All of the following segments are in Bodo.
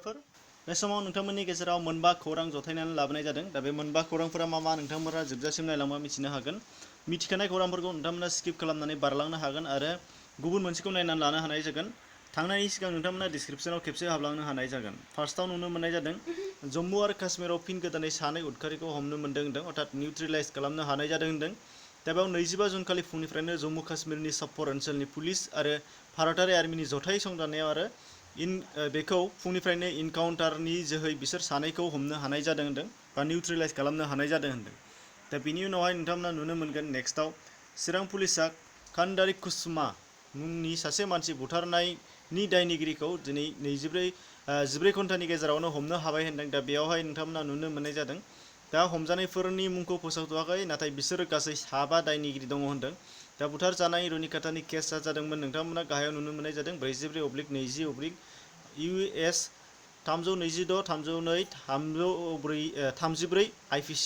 फरायसाफोर बे समाव नोंथांमोननि गेजेराव मोनबा खौरां जथायनानै लाबोनाय जादों। दा बे मोनबा खौरांफोरा मा नोंथांमोना जोबजासिम नायलांबा मिथिनो हागोन। मिथिखानाय खौरांफोरखौ नोंथांमोना स्किप खालामनानै बारलांनो हागोन आरो गुबुन मोनसेखौ नायनानै लानो हानाय जागोन। थांनायनि सिगां नोंथांमोना डिस्क्रिप्शनाव खेबसे हाबलांनो हानाय जागोन। फार्स्टआव नुनो मोननाय जादों जम्मु आरो काश्मीराव फिन गोदानै सानै उदखारिखौ हमनो मोन्दों होनदों, अर्थात निउट्रेलाइज खालामनो हानाय जादों होनदों। दा बेयाव 25 जुन खालि फुंनिफ्रायनो जम्मु काश्मीरनि सप्पर ओनसोलनि पुलिस आरो भारतारि आर्मिनि जथाय संदाननायाव आरो बेखौ फुंनिफ्रायनो इनकाउन्टारनि जोहै बिसोर सानैखौ हमनो हानाय जादों होनदों बा निउट्रेलाइज खालामनो हानाय जादों होनदों। दा बिनि उनावहाय नोंथांमोना नुनो मोनगोन नेक्स्टआव चिरां पुलिसा खान्दारि कुसुमा मुंनि सासे मानसि बुथारनायनि दायनिगिरिखौ दिनै 14 घन्टानि गेजेरावनो हमनो हाबाय होनदों। दा बेयावहाय नोंथांमोना नुनो मोननाय जादों दा हमजानायफोरनि मुंखौ फोसावथ'वाखै, नाथाय बिसोरो गासै 7 दायनिगिरि दङ होनदों। दा बुथारजानाय रुनिकाटानि केसआ जादोंमोन नोंथांमोना गाहायाव नुनो मोननाय जादों 44/20/ US 326, 302, 334 IPC।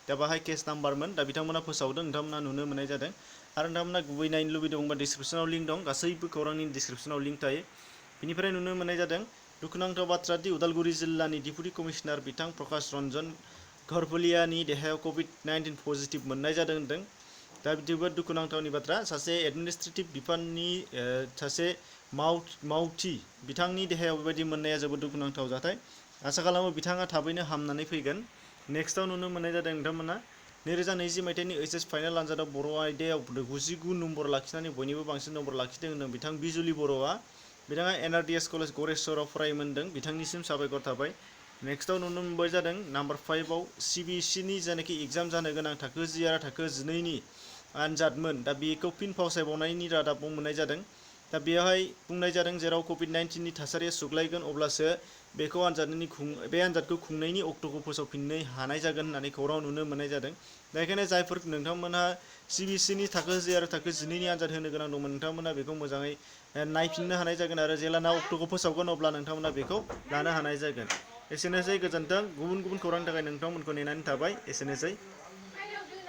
दा बाहाय केस नाम्बारमोन। दा बिथांमोना फोसावदों, नोंथांमोना नुनो मोननाय जादों। आरो नोंथांमोना गुबै नायनो लुबैदोंबा डिस्क्रिप्शनाव लिंक दं, गासैबो खौरांनि डिस्क्रिप्शनाव लिंक थायो। बिनिफ्राय नुनो मोननाय जादों दुखुनांथाव बाथ्रा दि उदालगुरि जिल्लानि डिपुटि कमिशनार बिथां प्रकाश रन्जन घरपलियानि देहायाव COVID-19 पजिटिभ मोननाय जादों होनदों। दा जोबोद दुखुनांथावनि बाथ्रा, सासे एडमिनिस्ट्रेटिभ बिफाननि सासे मावथि बिथांनि देहायाव बेबायदि मोननाया जोबोद दुखुनांथाव जाथाय। आसा खालामो बिथाङा थाबैनो हामनानै फैगोन। नेक्स्टआव नुनो मोननाय जादों नोंथांमोना 2020 मायथाइनि HS फाइनाल आनजादाव बर' आयदायाव 99 नम्बर लाखिनानै बयनिबो बांसिन नम्बर लाखिदों होनदों बिथां बिजुलि बर'आ। बिथाङा NRDS कलेज गरेस्वराव फरायोमोन होनदों, बिथांनिसिम साबायखर थाबाय। नेक्स्टआव नुनो मोनबाय जादों नाम्बार 5आव CBSEनि जायनाखि एग्जाम जानो गोनां थाखो 10 आरो थाखो 12नि आनजादमोन, दा बेखौ फिन फावसायबावनायनि रादाब मोननाय जादों। दा बेवहाय बुंनाय जादों जेराव COVID-19नि थासारिया सुग्लायगोन अब्लासो बेखौ बे आनजादखौ खुंनायनि अक्ट'खौ फोसावफिननो हानाय जागोन होननानै खौरां नुनो मोननाय जादों। दा बेखायनो जायफोर नोंथांमोनहा CBSEनि थाखो 10 आरो थाखो 12नि आनजाद होनो गोनां दंमोन, नोंथांमोना बेखौ मोजाङै नायफिननो हानाय जागोन आरो जेब्लाना अक्ट'खौ फोसावगोन अब्ला नोंथांमोना बेखौ लानो हानाय जागोन। एसेनोसै, गोजोन्थों। गुबुन गुबुन खौरांनि थाखाय नोंथांमोनखौ नेनानै थाबाय। एसेनोसै।